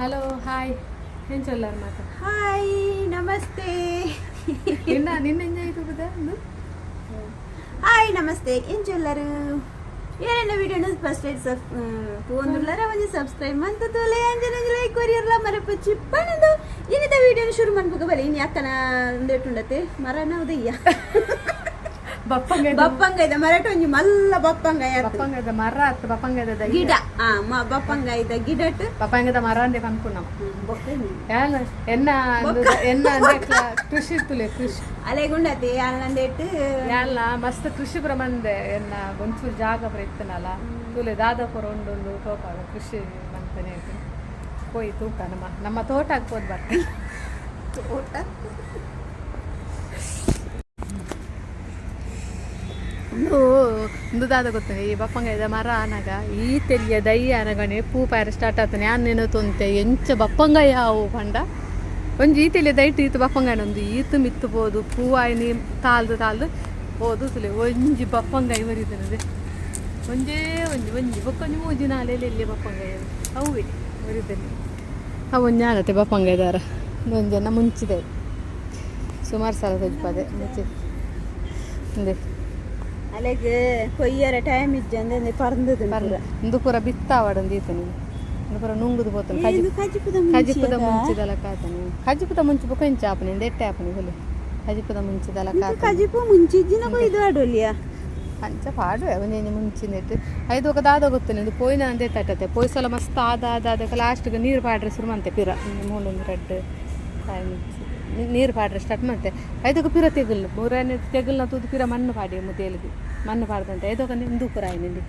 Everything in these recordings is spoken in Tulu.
ಹಲೋ, ಹಾಯ್, ಎಂಚೊಲ್ಲಾರ ಮಾತ? ಹಾಯ್, ನಮಸ್ತೆ. ನಿನ್ನ ನಿನ್ನ ಎಂಜಾಯ್ ತೂಪುದ ಒಂದು. ಹಾಯ್, ನಮಸ್ತೆ, ಎಂಚೊಲ್ಲರು? ಏನೆಲ್ಲ ವಿಡಿಯೋನ ಫಸ್ಟ್ ಸಬ್ ತೂವೊಂದುಲ್ಲರ, ಒಂಜಿ ಸಬ್ಸ್ಕ್ರೈಬ್ ಮಂತ ತೂಲೆ, ಅಂಚನೆ ಒಂಜಿ ಲೈಕ್ ಕೊರಿಯರ್ಲ ಮರಪಚ್ಚಿ ಪಣದು. ಇನ್ನಿತ ವಿಡಿಯೋನ ಶುರು ಮನ್ಪುಗ ಬಲೆ. ಇನ್ನು ಅಕ್ಕನ ಉಂದೆಟುಂಡತೆ ಮರನ ಉದಯ್ಯ. ಬಪ್ಪಂಗ. ಬಪ್ಪಂಗಾಯ್ದ ಮರಟ ಒಂಜಿ ಮಲ್ಲ ಬಪ್ಪಂಗಾಯ. ಬಪ್ಪಂಗದ ಮರ ಅತ್ತ, ಬಪ್ಪಂಗದ ದೈ. ಗಿಡ, ಆ ಬಪ್ಪಂಗಾಯ್ದ ಗಿಡಟ್. ಬಪ್ಪಂಗದ ಮರ ಅಂದೆ ಪನ್ಪುನ. ಬೊಕ್ಕ ಯಾನ್ ಎನ್ನ ಎನ್ನ ಕೃಷಿ ತುಲೆ ಕೃಷಿ. ಅಲೆಗುಂಡತೆ ಅಲ್ಲಂದೇಟ್. ಯಾನ್ಲ ಮಸ್ತ್ ಕೃಷಿ ಪ್ರಮಂದೆ. ಎನ್ನ ಒಂಚೂರು ಜಾಗ ಪುರ ಇತ್ತನಲ್ಲ, ತುಲೆ ದಾದ ಪುರ ಉಂಡುಂಡು ತೋಟ ಕೃಷಿ ಮಂತನೆ ಪೋಯಿ ತೂಕ. ನಮ್ಮ ನಮ್ಮ ತೋಟ ಹಾಕ್ಬೋದು ಬರ್ತ. ತೋಟ. ಒಂದು ಒಂದು ದಾದ ಗೊತ್ತ, ಈ ಬಪ್ಪಂಗಾಯದ ಮರ ಆನಗ ಈ ತೆಲಿಯ ದೈ ಅನಗಣೆ ಪೂ ಪಾರ ಸ್ಟಾರ್ಟ್ ಆತನೆ. ಯಾನ್ ತೊಂತೆ ಎಂಚ ಬಪ್ಪಂಗಾಯ ಅವು ಪಂಡ, ಒಂಜಿ ಈ ತೆಲಿಯ ದೈಟ್ ಈತು ಬಪ್ಪಂಗಾಯ ಒಂದು ಈತು ಮಿತ್ತು ಪೋದು ಪೂ ಆಯ್ನಿ ತಾಲ್ದು ತಾಲ್ದು ಪೋದು. ತುಲೆ, ಒಂಜಿ ಬಪ್ಪಂಗಾಯಿ ಒರಿದನದೆ, ಒಂಜೇ ಒಂಜಿ ಒಂಜಿ ಬೊಕ್ಕೊಂಜಿ ಮೂಜಿ ನಾಲೆಲ್ಲಿ ಎಲ್ಲಿ ಬಪ್ಪಂಗಾಯಿ ಅವುವೆ ಒರಿದನೆ. ಅವು ಒಂಜಿ ಆನತೆ ಬಪ್ಪಂಗಾಯ್ದಾರ. ಒಂಜನ್ನ ಮುಂಚಿದೆ, ಸುಮಾರು ಸಲ ತಜ್ಪದೆ ಮುಂಚೆ ಇಂದೆ. ಅಲೆಗ್ ಕೊಯ್ಯರ ಟೈಮ್ ಇಜ್ಜಂದೆ ಪರ್ಂದದ. ಇಂದು ಪೂರ ಬಿತ್ತಾವಡಂದು ಈತನಿ, ಇಂದು ಪೂರ ನುಂಗುದು ಪೋತನು ಕಜಿ. ಕಜಿಪುದ. ಕಜಿಪುದ ಮುಂಚಿದಲ ಕಾತನಿ. ಕಜಿಪುದ ಮುಂಚಿ ಬೊಕ ಎಂಚ ಆಪುನಿ? ಇಂದು ಎಟ್ಟೆ ಆಪುನಿ ಹುಲಿ ಕಜಿಪುದ ಮುಂಚಿದಲ ಕಾತನಿ. ಕಜಿಪು ಮುಂಚಿಜ್ಜಿನ ಕೊಯ್ದು ಆಡೋಲಿಯ. ಅಂಚ ಪಾಡುವೆ ಒಂಜೊಂಜಿ ಮುಂಚಿನೆಟ್ ಐದು ఒక ದಾದ ಗೊತ್ತುನಿ. ಇದು ಪೋಯಿನ ಅಂದೇ ತಟ್ಟತೆ. ಪೋಯ್ ಸಲ ಮಸ್ತ್ ಆದ ಆದ ಅದಕ್ಕೆ ಲಾಸ್ಟ್ಗೆ ನೀರು ಪಾಡ್ರೆ ಶುರು ಮಂತೆ. ಪಿರ ಮೂಲೊಂದು ರಡ್ಡ್ ಕಾಯಿ ಮುಂಚಿ ನೀರು ಪಾಡ್ರೆ ಸ್ಟಾರ್ಟ್ ಮಂತೆ. ಐದಕ್ಕೆ ಪಿರ ತೆಗುಲ್ ಮೂರನೇ ತೆಗುಲ್ನ ತೂದು ಪಿರ ಮಣ್ಣು ಪಾಡಿ ಮುದೇಲಿಗೆ ಮಣ್ಣು ಪಾಡ್ದಂತೆ. ಐದೊಕ ಇಂದು ಪುರ ಆಯ್ನಿಂದಿ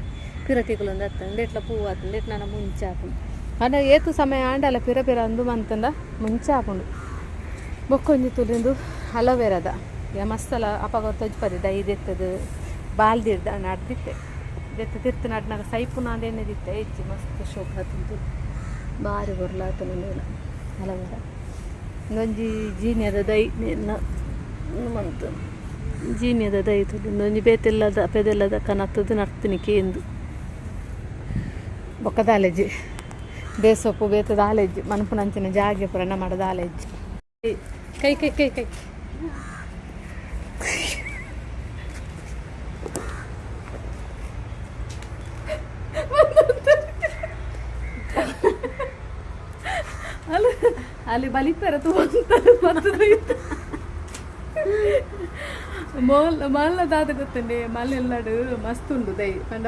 ಪಿರ ತೆಗುಲು ಒಂದು ಅತ್ತ ಒಂದೆಟ್ಲ ಪೂವು ಆತು, ಒಂದೆಟ್ ನನ್ನ ಮುಂಚೆ ಆಪುಂಡು. ಅಂಡ ಏತು ಸಮಯ ಆಂಡಲ ಪಿರ ಪಿರ ಅಂದು ಮಂತಂದ ಮುಂಚೆ ಆಪುಂಡು. ಬೊಕ್ಕೊಂಜಿ ತುಲಿಂದು ಅಲೋವೆರಾದ ಯ ಮಸ್ತಲ ಅಪಗ ತೊಜ್ಪದೆ ದೈ ದೆತ್ತದು ಬಾಲ್ದಿರ್ದ ನಡ್ದಿತ್ತೆ. ದೆತ್ತ ತಿರ್ತು ನಡ್ನಾಗ ಸೈಪುನ ಅಂದೇನೆ ದಿತ್ತೆ ಹೆಚ್ಚಿ ಮಸ್ತ್ ಶೋಕ್ ಆತುಂತು. ಬಾರಿ ಬೊರ್ಲಾತು ನಂದೆಲ್ಲ ಅಲೋವೆರಾ. ಇಂದೊಂಜಿ ಜೀನಿಯದ ದೈ ನಿನ್ನ ಮಂತು ಜೀನಿಯದ ದೈ ತುಲು. ಇಂದೊಂಜಿ ಬೇತೆಲ್ಲದ ಪೆದೆಲ್ಲದ ಕನತ್ತದು ನಡ್ತೀನಿ ಕೇಂದು. ಬೊಕ್ಕ ದಾಲೆಜ್ಜಿ ಬೇಸೊಪ್ಪು ಬೇತೆ ದಾಲೆಜ್ಜಿ ಮನ್ಪುನಂಚಿನ ಜಾಗೆ ಪೂರ ನಮ್ಮ ದಾಲೆಜ್ಜಿ. ಕೈ ಕೈ ಕೈ ಕೈ. ಅಲ್ಲಿ ಅಲ್ಲಿ ಬಲಿಪೆರ ತೂವಂತ ಬರ್ತದೆ ಇತ್ತು. ಮೋಲ್ ಮಲ್ಲ ದಾದ ಗೊತ್ತುಂಡೆ, ಮಲ್ಲೆಲ್ಲಡು ಮಸ್ತ್ ಉಂಡು ದೈ ಪಂಡ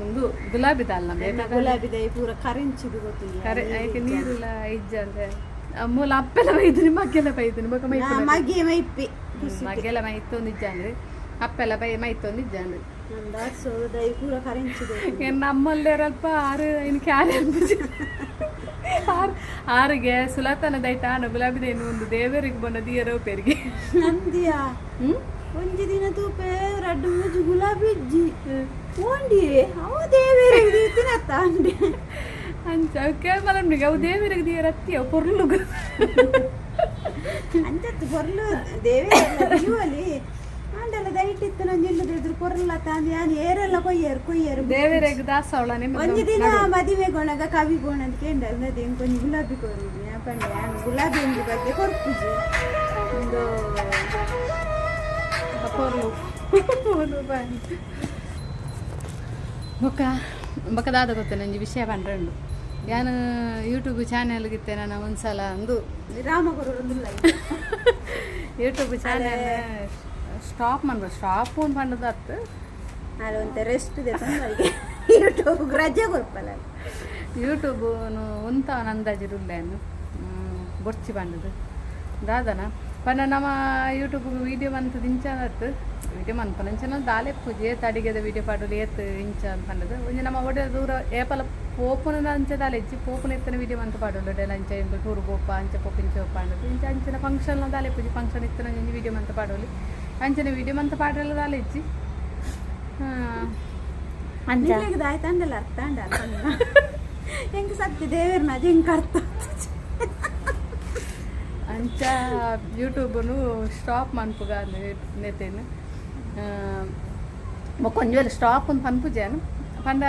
ಉಂದು ಗುಲಾಬಿ ದಾಲ್ ನಮ್ಮ. ಗುಲಾಬಿ ದೈ ಪೂರ ಕರಿಂಚಿದು ಗೊತ್ತಿಲ್ಲ. ಕರೆ ಐಕೆ ನೀರುಲ ಇಜ್ಜ ಅಂದ್ರೆ ಮೂಲ ಅಪ್ಪೆಲ್ಲ ಬೈದಿನಿ, ಮಗ್ಗೆಲ್ಲ ಬೈದಿನಿ ಬೊಕ ಮೈ. ಮಗ್ಗೆ ಮೈಪಿ. ಮಗ್ಗೆಲ್ಲ ಮೈತೊಂದು ಇಜ್ಜಾಂದ್ರೆ ಅಪ್ಪೆಲ್ಲ ಬೈ ಮೈತೊಂದು ಇಜ್ಜಾಂದ್ರೆ. ಸೋದ ದೈ ಪೂರ ಕರಿಂಚಿದು. ನಮ್ಮಲ್ಲೇರಲ್ಪ ಆರು ಇನ್ನು ಕ್ಯಾರೆ ಆರು ಆರಿಗೆ ಸುಲತನ ದೈತ ಆನ ಗುಲಾಬಿ ದೈನು ಒಂದು ದೇವರಿಗೆ ಬಣ್ಣ ದಿಯರೋ ಪೆರಿಗೆ. ನಂದಿಯಾ. ಹ್ಮ್. ಒಂಜಿ ದಿನ ತೂಪೆ ರಡ್ಡು ಮೂಜಿ ಗುಲಾಬಿ ಇಜ್ಜಿ ಓಂಡಿಯೇ ಅವು ದೇವೇರಿಗೆ ದೀತಿನತ್ತ ಅಂಡೆ. ಅಂಚ ಕೇಳ್ಮಲನ್ನಿಗೆ ಅವು ದೇವರಿಗೆ ದಿಯರ ಅತ್ತಿ ಅವು ಪೊರ್ಲು. ಅಂಚತ್ತು ಪೊರ್ಲು ದೇವೇರೆಲ್ಲ ದೀವಲಿ ಆಂಡಲ ದೈಟಿತ್ತು ನಂಜಿ ಇಲ್ಲದಿದ್ರು ಪೊರ್ಲ ತಾಂದು ಯಾನ್ ಏರೆಲ್ಲ ಕೊಯ್ಯರು ಕೊಯ್ಯರು. ದೇವರಿಗೆ ದಾಸವಳ ನಿಮ್ಮ. ಒಂಜಿ ದಿನ ಮದಿಮೆ ಗೊಣಗ ಕವಿ ಗೋಣ ಅಂತ ಕೇಂದ್ರ ಅದೇ ಒಂಜಿ ಗುಲಾಬಿ ಕೊರು ಪಂಡೆ. ಯಾನ್ ಗುಲಾಬಿ ಒಂಜಿ ಬಗ್ಗೆ ಕೊರ್ಪುಜಿ ಒಂದು. ಪೊರ್ಲು ಪೊರ್ಲು ಬಾಯಿ. ಬೊಕ್ಕ ಬೊಕ್ಕ ದಾದ ಗೊತ್ತ, ನಂಜಿ ವಿಷಯ ಪಂಡ್ರೆ ಉಂಡು. ಯಾನ್ ಯೂಟ್ಯೂಬ್ ಚಾನೆಲ್ಗಿತ್ತೆ ನಾನು ಒಂದ್ಸಲ ಅಂದು. ರಾಮ ಕೊರೊಂದುಲ್ಲ. ಯೂಟ್ಯೂಬ್ ಚಾನೆಲ್ ಸ್ಟಾಪ್ ಮನ್ಪ ಸ್ಟಾಪ್ ಪಂಡದ ಅತ್ತು. ಅಲ್ಲ, ಒಂತೆ ರೆಸ್ಟ್ ಇದೆ ಯೂಟ್ಯೂಬ್ ರಜೆ ಕೊರ್ಪಲ್ಲ. ಯೂಟ್ಯೂಬ್ ಉಂತ ಅಂದಾಜಿರುಲ್ಲೇನು ಬೊರ್ಚಿ ಪಂಡದು ದಾದನ ಪಂಡ ನಮ್ಮ ಯೂಟ್ಯೂಬ್ ವೀಡಿಯೋ ಮಂತದ ಇಂಚ ಅತ್ತು. ವೀಡಿಯೋ ಮನ್ಪನಂಚನ ದಾಲೆ ಪೂಜೆ ಏತ್ ಅಡಿಗೆದ ವೀಡಿಯೋ ಪಾಡಲು ಏತ್ ಇಂಚ ಪಂಡದು. ಒಂಜಿ ನಮ್ಮ ಒಡೆ ದೂರ ಏಪಲ ಪೋಪುನ ಅಂಚ ದಾಲೆ ಇಜ್ಜಿ. ಪೋಪುನ ಇತ್ತನ ವೀಡಿಯೋ ಮಂತ ಪಾಡಲು ಡೆಲ ಅಂಚ ಇಂದು ಟೂರ್ ಪೋಪ ಅಂಚ ಪೋಪ ಇಂಚ ಪೋಪ ಪಂಡದು. ಇಂಚ ಅಂಚಿನ ಫಂಕ್ಷನ್ ದಾಲೆ ಪೂಜೆ ಫಂಕ್ಷನ್ ಇತ್ತನ ಒಂಜಿ ವೀಡಿಯೋ ಮಂತ ಪಾಡೋಲಿ. ಅಂಚಿನ ವೀಡಿಯೋ ಮಂತ ಪಾಡಲ ದಾಲೆ ಇಜ್ಜಿ ಅಂಚ. ನಿಲ್ಲೆಗ್ ದಾಯ್ತಂಡಲ ಅರ್ಥ ಅಂಡ ಎಂಕ್ ಸತ್ಯ ದೇವೇರ್ನ ಎಂಕ್ ಅರ್ಥ. ಅಂಚ ಯೂಟ್ಯೂಬ್ನು ಸ್ಟಾಪ್ ಮನ್ಪುಗ ನೆತ್ತೇನು. ಬೊಕ್ಕ ಒಂಜಿ ವೇಳೆ ಸ್ಟಾಪ್ ಒಂದು ಪನ್ಪುಜೇನು. ಪಂಡ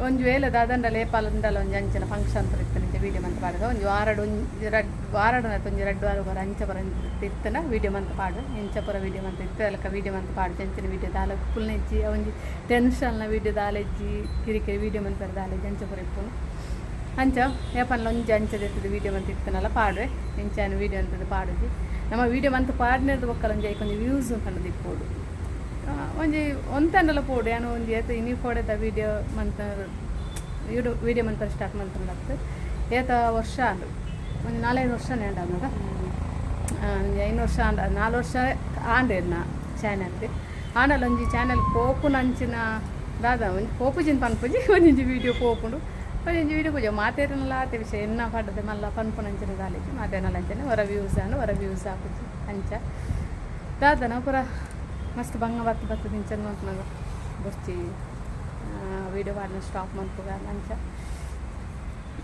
ಒಂಜಿ ವೇಳೆ ದಾದಂಡ ಲೇಪಾಲಂಡಲ ಒಂಜಿ ಅಂಚಿನ ಫಂಕ್ಷನ್ ಇತ್ತು ಇಂಚ ವೀಡಿಯೋ ಮಂತ್ ಪಾಡುದು ಒಂಜಿ ವಾರಡ್ ಒಂಜಿ ರಡ್ಡ್ ವಾರಡ್ ಒಂಜಿ ರಡ್ಡ್ ವಾರ ಪೂರ ಅಂಚ ಪೂರ ಇತ್ತನ ವೀಡಿಯೋ ಮಂತ್ ಪಾಡು ಇಂಚ ಪೂರ ವೀಡಿಯೋ ಮಂತ್ ಇತ್ತು ಅಲಕ ವೀಡಿಯೋ ಮಂತ್ ಪಾಡು ಅಂಚಿನ ವೀಡಿಯೋ ದಾಲ ಪುಲ್ನೆಜ್ಜಿ ಒಂಜಿ ಟೆನ್ಷನ್ನ ವೀಡಿಯೋ ದಾಲೆಜ್ಜಿ ಕಿರಿಕಿರಿ ವೀಡಿಯೋ ಮಂತ್ ದಾಲೆಜ್ಜಿ ಅಂಚ ಪೂರ ಇಪ್ಪುನು ಅಂಚ ಏಪನ್ಲ ಒಂಜಿ ಅಂಚದ ವೀಡಿಯೋ ಮಂತ್ ಇತ್ತನಲ್ಲ ಪಾಡುವೆ ಇಂಚಾನ ವೀಡಿಯೋ ಅಂತದ್ದು ಪಾಡುಜಿ ನಮ್ಮ ವೀಡಿಯೋ ಮಂತ್ ಪಾಡಿನದು ಬೊಕ್ಕಲ ಒಂಜಿ ಐಕೊಂಜಿ ವ್ಯೂಸ್ ಪಂಡದು ಇಪ್ಪೋಡು ಒಂಜಿ ಒಂತಂಡಲ ಪೋಡು ಯಾನು ಒಂಜಿ ಏತ ಇನಿ ಪೋಡೆದ ವೀಡಿಯೋ ಮಂತ್ ವೀಡಿಯೋ ಮಂತ್ ಸ್ಟಾರ್ಟ್ ಮಂತ್ ಏತ ವರ್ಷ ಅಂದು ಒಂಜಿ ನಾಲೈದು ವರ್ಷ ನೇಂಡ ಒಂಜಿ 5 ವರ್ಷ ಆಂಡ 4 ವರ್ಷ ಆಂಡೆರ್ನ ಚಾನೆಲ್ಗೆ ಆಂಡಲ ಒಂಜಿ ಚಾನೆಲ್ ಪೋಪುನ ಅಂಚಿನ ದಾದ ಒಂಜಿ ಪೋಪುಜಿನ ಪನ್ಪುಜಿ ಒಂಜೊಂಜಿ ವೀಡಿಯೋ ಪೋಪುಂಡು ಒಂಜೊಂಜಿ ವೀಡಿಯೋ ಪೂಜೆ ಮಾತೇರನಲ ಆತೆ ವಿಷಯ ಎನ್ನ ಪಡ್ಡದೆ ಮಲ್ಲ ಪನ್ಪುನ ಅಂಚಿನ ದಾಲೆಜಿ ಮಾತೇನಲ ಅಂಚನೆ ಹೊರ ವ್ಯೂಸ್ ಆಂಡ್ ಹೊರ ವ್ಯೂಸ್ ಆಪುಜಿ ಅಂಚ ದಾದನ ಪೂರ ಮಸ್ತ್ ಬಂಗ ಬತ್ತು ಬತ್ತು ದಿಂಚನ್ ಮಂತ್ನಾಗ ಬೊರ್ಚಿ ವೀಡಿಯೋ ಪಾಡ್ನ ಸ್ಟಾಪ್ ಮನ್ಪುಗ ಅಂಚ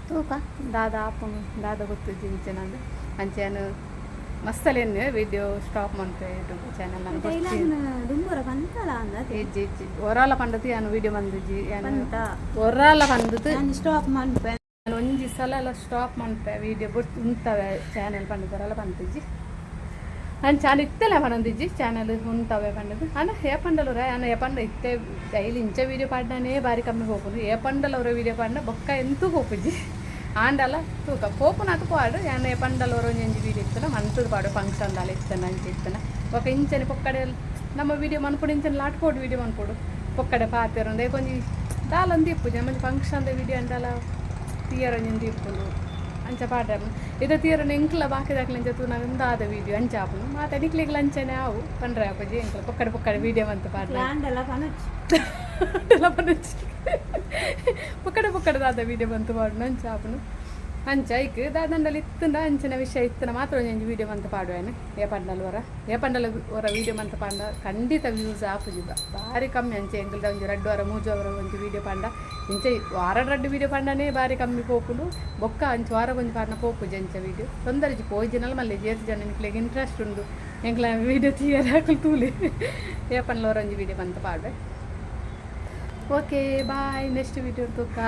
ತೂಕ ದಾದ ಆಪುಂಡು ದಾದ ಗೊತ್ತುಜ್ಜಿ ಇಂಚನಂದು ಅಂಚೆನ್ ಮಸ್ತಲೇನು ವೀಡಿಯೋ ಸ್ಟಾಪ್ ಮನ್ಪೆ ಯೂಟ್ಯೂಬ್ ಚಾನಲ್ ನಾನು ಬೊರ್ಚಿ ದುಂಬುರ ಪಂತಲ ಅಂದ ಇಜ್ಜಿ ಇಜ್ಜಿ ಒರಾಲ ಪಂಡತಿ ಯಾನು ವೀಡಿಯೋ ಬಂದಿಜ್ಜಿ ಯಾನು ಪಂತ ಒರಾಲ ಪಂಡದು ನಾನು ಸ್ಟಾಪ್ ಮನ್ಪೆ ನಾನು ಒಂಜಿ ಸಲ ಎಲ್ಲ ಸ್ಟಾಪ್ ಮನ್ಪೆ ವೀಡಿಯೋ ಬೊರ್ಚಿ ಉಂತವೆ ಚಾನೆಲ್ ಪಂಡದರಲ್ಲ ಪಂತಿಜ್ಜಿ ನಾನು ಚಾನಲ್ ಇತ್ತಲ್ಲ ಪನೊಂದಿಜ್ಜಿ ಚಾನಲ್ ಉಂತವೆ ಪಂಡದು ಅಣ್ಣ ಏ ಪಂಡಲುರ ಅಣ್ಣ ಏ ಪಂಡ ಇತ್ತೆ ಡೈಲಿ ಇಂಚ ವೀಡಿಯೋ ಪಾಡ್ಡನೇ ಬಾರಿ ಕಮ್ಮಿ ಹೋಪುನು ಏ ಪಂಡಲವರ ವೀಡಿಯೋ ಪಾಡ್ನ ಬೊಕ್ಕ ಎಂತೂ ಹೋಪುಜಿ ಆಂಡಲ ತೂಕ ಪೋಪುನಾತು ಪಾಡು ಯಾನ ಏ ಪಂಡಲವರ ಒಂಜಿ ವೀಡಿಯೋ ಇತ್ತನ ಮಂತದ ಪಾಡು ಫಂಕ್ಷನ್ ದಾಲ ಇತ್ತನ ಅಂಚ ಇತ್ತನ ಬೊಕ್ಕ ಇಂಚನೆ ಪೊಕ್ಕಡೆ ನಮ್ಮ ವೀಡಿಯೋ ಮನ್ಪುಡು ಇಂಚನೆ ಲಾಟ್ ಪೋಡು ವೀಡಿಯೋ ಮನ್ಪುಡು ಪೊಕ್ಕಡೆ ಪಾತೆರೊಂದು ಒಂಜಿ ದಾಲೊಂದು ಇಪ್ಪುಜಿ ನಮ್ಮಂಜಿ ಫಂಕ್ಷನ್ದ ವೀಡಿಯೋ ಅಂಡಲ ತೀಯರ ಒಂಜಿ ಇಪ್ಪುಂಡು ಅಂಚ ಪಾಡ ಇದ ತೀರನ ಎಂಕ್ಲ ಬಾಕಿದಾಕ್ಲ ಅಂಚ ತೂನ ಆದ ವೀಡಿಯೋ ಅಂಚ ಆಪುನು ಮಾತ ನಿಕ್ಲಿಗ್ಲ ಅಂಚನೆ ಆವು ಪಂಡ್ರೆ ಆಪುಜಿ ಎಂಕ್ಲ ಪೊಕ್ಕಡೆ ಪೊಕ್ಕಡೆ ವೀಡಿಯೋ ಮಂತ ಪಾಡ್ಲ ಲ್ಯಾಂಡ್ ಪನೊಚ್ಚಿ ಎಲ್ಲ ಪನೊಚ್ಚಿ ಪೊಕ್ಕಡೆ ಪೊಕ್ಕಡೆ ದಾದ ವೀಡಿಯೋ ಬಂತು ಪಾಡುನು ಅಂಚ ಆಪುನು ಅಂಚ ಐಕ್ ದಾದಂಡಲ ಇತ್ತುಂಡ ಅಂಚಿನ ವಿಷಯ ಇತ್ತನ ಮಾತ್ರ ಒಂಜಿ ವೀಡಿಯೋ ಮಂತ ಪಾಡುವೇನೆ ಏ ಪಂಡಲ್ ವರ ಏ ಪಂಡಲ ವರ ವೀಡಿಯೋ ಮಂತ ಪಾಂಡ ಖಂಡಿತ ವ್ಯೂಸ್ ಆಪುಜಿ ಬಾರಿ ಕಮ್ಮಿ ಅಂಚೆ ಎಂಕಲ್ದ ಒಂಜಿ ರಡ್ಡು ವಾರ ಮೂಜು ವಾರ ಒಂಜಿ ವೀಡಿಯೋ ಪಾಂಡ ಇಂಚೆ ವಾರ ರಡ್ಡು ವೀಡಿಯೋ ಪಾಂಡನೇ ಬಾರಿ ಕಮ್ಮಿ ಪೋಪುಂಡು ಬೊಕ್ಕ ಅಂಚ ವಾರ ಒಂಜಿ ಪಾಂಡ ಪೋಪುಜಿ ಅಂಚ ವೀಡಿಯೋ ತೊಂದರೆ ಪೋಯ್ಜಿನಲ್ಲ ಮಲ್ಲೆ ಏತ್ ಜನ ನಿಕ್ಲೆಗ್ ಇಂಟ್ರೆಸ್ಟ್ ಉಂಡು ಎಂಕ್ಲ ವೀಡಿಯೋ ತೀಯರ ಹಾಕಲು ತೂಲೆ ಏ ಪಂಡಲ ವರ ಒಂಜಿ ವೀಡಿಯೋ ಮಂತ ಪಾಡುವೆ. ಓಕೆ ಬಾಯ್, ನೆಕ್ಸ್ಟ್ ವೀಡಿಯೋ ತೂಕ.